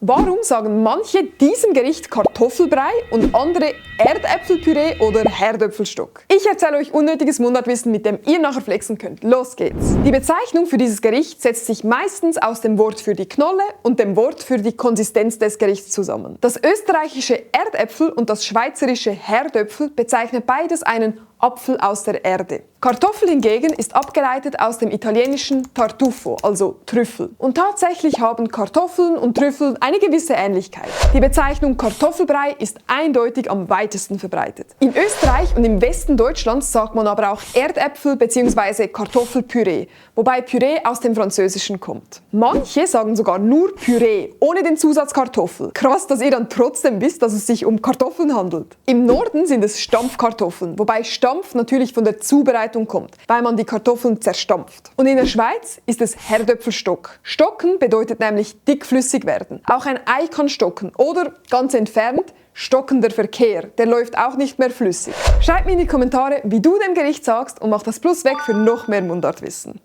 Warum sagen manche diesem Gericht Kartoffelbrei und andere Erdäpfelpüree oder Herdöpfelstock? Ich erzähle euch unnötiges Mundartwissen, mit dem ihr nachher flexen könnt. Los geht's! Die Bezeichnung für dieses Gericht setzt sich meistens aus dem Wort für die Knolle und dem Wort für die Konsistenz des Gerichts zusammen. Das österreichische Erdäpfel und das schweizerische Herdöpfel bezeichnen beides einen Apfel aus der Erde. Kartoffel hingegen ist abgeleitet aus dem italienischen Tartufo, also Trüffel. Und tatsächlich haben Kartoffeln und Trüffel eine gewisse Ähnlichkeit. Die Bezeichnung Kartoffelbrei ist eindeutig am weitesten verbreitet. In Österreich und im Westen Deutschlands sagt man aber auch Erdäpfel bzw. Kartoffelpüree, wobei Püree aus dem Französischen kommt. Manche sagen sogar nur Püree, ohne den Zusatz Kartoffel. Krass, dass ihr dann trotzdem wisst, dass es sich um Kartoffeln handelt. Im Norden sind es Stampfkartoffeln, wobei Stampf natürlich von der Zubereitung kommt, weil man die Kartoffeln zerstampft. Und in der Schweiz ist es Herdöpfelstock. Stocken bedeutet nämlich dickflüssig werden. Auch ein Ei kann stocken oder, ganz entfernt, stockender Verkehr. Der läuft auch nicht mehr flüssig. Schreibt mir in die Kommentare, wie du dem Gericht sagst und mach das Plus weg für noch mehr Mundartwissen.